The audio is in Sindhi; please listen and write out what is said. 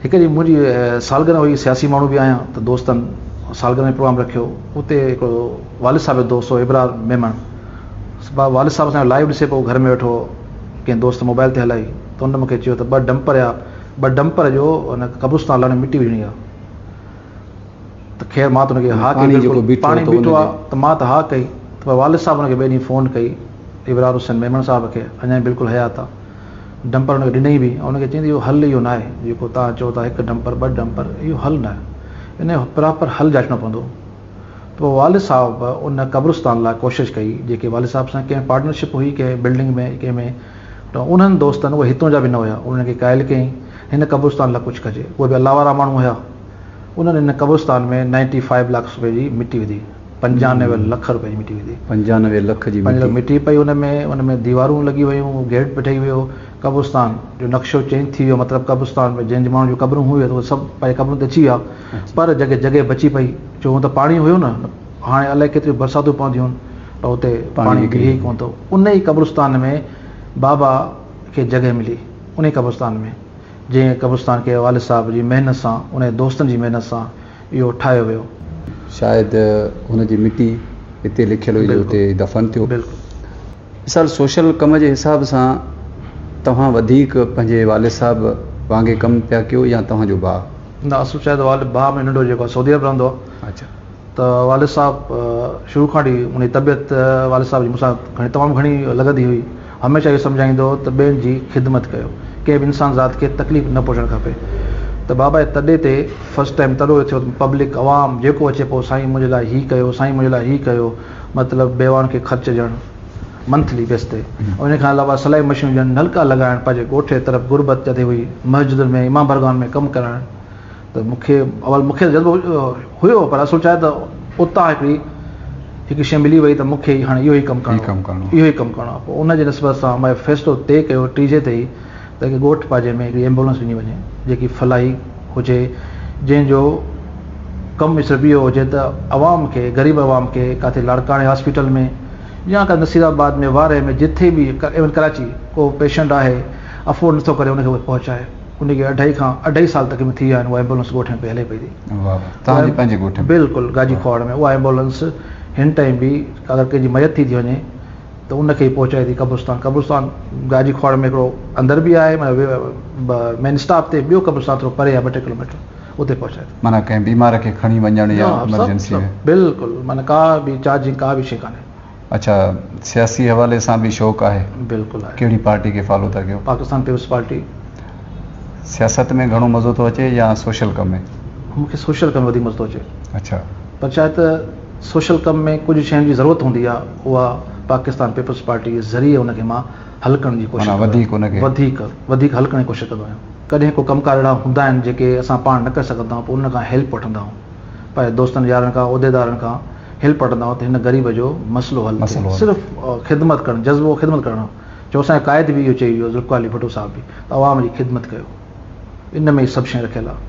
هڪ ڏينهن منهنجي سالگرهه هئي، سياسي ماڻهو به آهيان ته دوستن سالگرهه جو پروگرام رکيو، اتي هڪڙو والد صاحب جو دوست هو ابرار ميمڻ، والد صاحب اسان جو لائيو ڏسي پيو گهر ۾ ويٺو هو، ڪنهن دوست موبائل تي هلائي ته ان مون کي چيو ته ٻه ڊمپر آ، ٻه ڊمپر جو ان قبرستان لاء مٽي وجهڻي آ ته خير مان ته ان کي ها ڪئي بلڪل پاڻي بيٺو آ ته مان ته ها ڪئي ته پر والد صاحب ان کي ٻئي ڏينهن فون ڪئي ابرار حسين ميمڻ صاحب کي اڃا بلڪل حيات آ ڊمپر ان کي ڏنئي به ۽ ان کي چيائين ته اهو حل اهو ناهي جيڪو توهان چئو ٿا هڪ ڊمپر ٻه ڊمپر اهو حل ناهي ان جو پراپر حل جاچڻو پوندو ته پوء والد صاحب ان قبرستان لاء ڪوشش ڪئي جيڪي والد صاحب سان ڪنهن پارٽنرشپ هئي ڪنهن بلڊنگ ۾ ڪنهن ۾ ته انهن دوستن اهي هتون جا به نه هيا انهن کي قائل ڪيائين هن قبرستان لاء ڪجهه ڪجي اهي به الله وارا ماڻهو هيا انهن ان قبرستان ۾ نائنٽي فائيو لاکس روپئي جي مٽي وڌي. 95 لک روپين جي مٽي وڌي. 95 لک جي مٽي. مٽي پئي ان ۾ ان ۾ ديوارون لڳي ويون گيٽ به ٺهي ويو قبرستان جو نقشو چينج ٿي ويو مطلب قبرستان ۾ جن ماڻهن جون قبرون هيون اهي سڀ پنهنجي قبرن تي اچي ويا پر جڳهه جڳهه بچي پئي ڇو هونء ته پاڻي هيو نه هاڻي الائي ڪيتريون برساتون پونديون پر اتي پاڻي بيهي ئي ڪونه ٿو ان ئي قبرستان ۾ بابا کي جڳهه ملي ان ئي قبرستان ۾ جنهن قبرستان کي والد صاحب جي محنت سان ان جي دوستن جي محنت سان اهو ٺاهيو ويو. شايد هن جي مٽي هتي لکيل هئي جو هتي دفن ٿيو. بلڪل. مثال سوشل ڪم جي حساب سان توهان وڌيڪ پنهنجي والد صاحب وانگي ڪم پيا ڪيو يا توهان جو ڀاء؟ نه اصل شايد والد ڀاء منهنجو ننڍو جيڪو آهي سعودي عرب رهندو آهي. اڇا. ته والد صاحب شروع کان وٺي ان جي طبيعت والد صاحب جي مون سان گهڻي تمام گهڻي لڳندي هئي هميشه اهو سمجهائيندو هو ته ٻين جي خدمت ڪيو ڪنهن به انسان ذات کي تڪليف نه پهچڻ کپي ته بابا جي تڏي تي فرسٽ ٽائيم تڏو اهو ٿيو ته پبلڪ عوام جيڪو اچي پيو سائين منهنجي لاء هي ڪيو سائين منهنجي لاء هي ڪيو مطلب بيواهن کي خرچ ڏيڻ منٿلي بيس تي ان کان علاوه سلائي مشينون ڏيڻ نلڪا لڳائڻ پنهنجي ڳوٺ جي طرف غربت جتي هئي مسجدن ۾ امام برگاهن ۾ ڪم ڪرائڻ ته مون کي اول مون کي جذبو هيو پر اصل ڇا آهي ته اتان هڪڙي هڪ شيء ملي وئي ته مون کي هاڻي اهو ئي ڪم ڪرڻو اهو ئي ڪم ڪرڻو آهي پوء ان جي نسبت سان مان فيصلو طئي ڪيو ٽيجهي تي ئي ته هڪ ڳوٺ پنهنجي ۾ هڪڙي ايمبولنس ڏني وڃي جيڪي فلاحي هجي جنهن جو ڪم صرف اهو هجي ته عوام کي غريب عوام کي ڪاٿي لاڙڪاڻي هاسپيٽل ۾ يا ڪا نصير آباد ۾ وارهه ۾ جٿي به ايون ڪراچي ڪو پيشنٽ آهي افورڊ نٿو ڪري ان کي پهچائي ان کي اڍائي کان اڍائي سال تقريبن ٿي ويا آهن اها ايمبولنس ڳوٺ ۾ پئي هلي پئي ٿي. واهه واهه توهان جي پنهنجي ڳوٺ ۾. بلڪل گاجي کهاوڙ ۾ اها ايمبولنس هن ٽائيم به اگر ڪنهن جي ميت ٿي ٿي وڃي ته ان کي ئي پهچائي ٿي قبرستان قبرستان گاجي کهاوڙ ۾ هڪڙو اندر به آهي معنيٰ مين اسٽاپ تي ٻيو قبرستان ٿورو پري آهي ٻه ٽي ڪلوميٽر اتي پهچائي ٿي. معنيٰ ڪنهن بيمار کي کڻي وڃڻ يا ايمرجنسي ۾. بلڪل معنيٰ ڪا به چارجنگ ڪا به شي ڪانهي. اڇا سياسي حوالي سان به شوق آهي؟ بلڪل آهي. ڪهڙي پارٽي کي فالو ٿا ڪيو؟ Pakistan peoples party. سياست ۾ گهڻو مزو ٿو اچي يا سوشل ڪم ۾؟ مون کي سوشل ڪم ۾ وڌيڪ مزو ٿو اچي. اڇا. پر ڇا آهي ته سوشل ڪم ۾ ڪجهه شين جي ضرورت هوندي آهي اها پاڪستان پيپلز پارٽي جي ذريعي ان کي مان حل ڪرڻ جي ڪوشش معنيٰ وڌيڪ ان کي. وڌيڪ وڌيڪ حل ڪرڻ جي ڪوشش ڪندو آهيان. ڪڏهن ڪو ڪم ڪار اهڙا هوندا آهن جيڪي اسان پاڻ نه ڪري سگهندا آهيون پوء انهن کان هيلپ وٺندا آهيون پنهنجي دوستن يارن کان عهديدارن کان هيلپ وٺندا آهيون ته هن غريب جو مسئلو حل ٿئي صرف خدمت ڪرڻ جذبو خدمت ڪرڻ جو اسان جو قائد به اهو چئي ويو ذوالفقار علي ڀٽو صاحب به ته عوام جي خدمت ڪيو ان ۾ ئي سڀ شيء رکيل آهي.